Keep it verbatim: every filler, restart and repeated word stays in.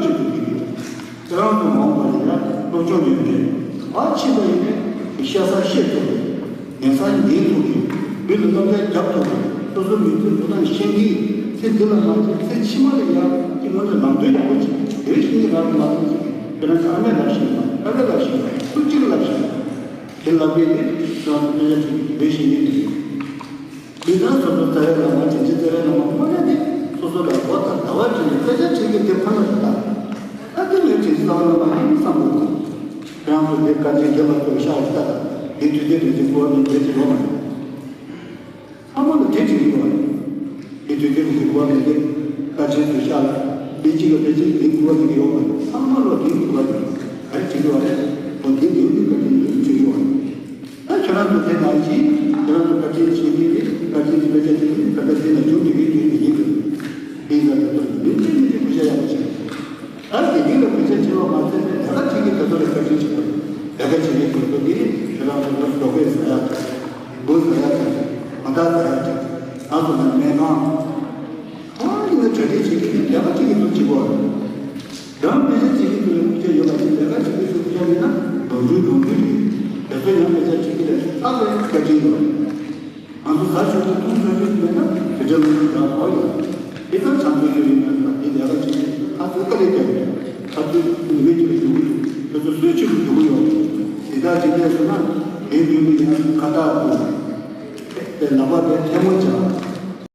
ཁྱེད་རང་ཚོ་མ་འོངས་པ་ལ་ཡང་སློབ་སྦྱོང་ཡོད་མཁན། ག་ཕྱིན་པ་ཡིན་ནའི་ཤེས་ས་ཤེས་ཐུབ་པའི། ཉན་ས་ཉན་ཐུབ་པའི། མི་ལ་བསླབ་བྱ་རྒྱབ་ཐུབ་པའི། སོ་སོ་མི་ཚེ་འགྲོ་སྟངས་ཤེས་མཁན། ཚེ་འདི་ལ་མ་ཚད་ཚེ་ཕྱི་མ་ལ་ཡང་ཅིག་སྔོན་ལ་ལམ་སྟོན་ཡག་པོ་ཅིག་དེ་བཞིན་ཉིད་རང་གི་མ་ཚད་ཅིག་ཁྱེད་རང་ཚོ་ཨ་མས་ལབ་ཤེས་པ། ཨ་ཕས་ལབ་ཤེས་པ། སུ་གཅིག་ལབ་ཤེས་པ། དེ་ལབ་མཁན་དེ་ཁྱེད་རང་ཚོ་དཔེ་ཆ་ཁྲིད་དགོས་ཤེས་ཡིན་ནི་རེད། མི་ཚང་སོ་སོ་རྩ་བའི་བླ་མ་དྲིན་ཅན་རྩ་བའི་བླ་མ་དངོས་གནས་དེ་སོ་སོ་ལ་ལོ་དང་ཟླ་བ་བྱས་ནས་དཔེ་ཆ་ཁྲིད་མཁན་དེ་ཁོ་ན་རེད་ད། ད་དེ་ལས་དྲིན་ཅན་རྩ་བའི་བླ་མ་ཡིན་བསམ་དགོས་འདུག་ཁྱེད་རང་ཚོ་དེ་བཀའ་དྲིན་རྒྱབ་ལ་ཐོབ་ཤག་ཡིན་ད། དེ་དུས་དེ་རིང་གི་སྐོར་ནས་བེད་ཀྱི་ཡོད་མ་རེད། ཚང་མ་ལ་དེ་དྲིན་ཡོད་རེད། དེ་དུས་དེ་རིང་གི་སྐོར་ནས་དེ་བཀའ་དྲིན་དུ་ཤག་ལ་མི་གཅིག་གི་བེད་ཀྱི་དེ་སྐོར་ནས་ཡོད་མ་རེད། ཚང་མ་ལ་དེ་ཡོད་རེད། ག་རེ་བྱེད་ཀྱི་ཡོད་རེད། འོ་དེ་དེ་རིང་གི་བཀའ་དྲིན་ཡོད་བྱེད་ཀྱི་ཡོད་རེད། ད་ཁྱེད་རང་ཚོ་དེ་ནང་བཞིན་ཁྱེད་རང་ཚོ་བཀའ་དྲིན་ཆེ་གི་རེད། བཀའ་དྲིན་གྱི་དཔེ་ཆ་དེ་ནི་ད་ལྟ་དེ་ལ་འཇུག་དེ་གི་དུས་དེ་ཡིན་འདུག་དེ་ཡིན་ཙང་དེ་ཚོ་མི་ཚེ་མི་ཚེ་གུས་ཞབས་ཡག་པོ་བྱེད། ད་དེ་གི་ལ་གུས་ཞབས་བྱེད་པ་མ་ཚད་ནས་ལས་ཀ་བྱེད་ཀྱི་དེ་ཚོ་ལ་བཀའ་དྲིན་ཆེ་བ། ལས་ཀ་བྱེད་ཀྱི་དེ་ཚོ་དེ་ཁྱེད་རང་ཚོ་ལ་རྡོ་སྐས་ཟ་ཡག་དང་། འབུ་ཟ་ཡག་དང་། མ་དག་ཟ་ཡག་དང་། ང་ཚོ་ལ་སྨན་ཁང་། ཨ་ཡིན་ན་གྲ་སྒྲིག་བྱེད་ཀྱི་ནི་ལས་ཀ་བྱེད་ཀྱི་ཚོ་བྱེད་དགོས། རང་དཔེ་ཆ་བྱེད་ཀྱི་ཚོ་ལ་སྐུ་ཆ་ཡོད་པ་ཞིག་ལས་ཀ་བྱེད་ཀྱི་ཚོ་སྐུ་ཆ་མེད་ན་ནོར་འཁྲུལ་ནོར་འཁྲུལ་རེད། དེ་ཚོ་ཡང་དཔེ་ཆ་བྱེད་ཀྱི་ལས་ལྷག་པའི་བཀའ་དྲིན་ཡོད། ང་ཚོ་ཟ་ཆོག་གི་འཐུང་ཆོག་གི་མེད་ན་དེ་འདྲ་ལོ་རྒྱུས་འདྲ་བོ་ཡོད། དེ་ལྟར་བྱང་ཆུབ་ཡོད་ཡིན་ན་ད་དེ་ལས་ཀ་བྱེད་ཀྱི་ཁ་ཚོད་དཀའ་ལས་རྒྱག་གི་ཡོད། ཁ་ཚོད་ནུས་པའི་ཆེད་དུ་འགྲོ་གི་འདུག་དེ་ཚོ་སུའི་ཆེད་དུ་འགྲོ་གི་ཡོད། དེ་དག་བྱེད་ཀྱི་ཡོད་ཟེར་ན་དེའི་དུས་ནི་ཡང་ཁ་བཏགས་འདུག་དེ་ལག་པ་དེ་ཐལ་མོ་སྦྱར།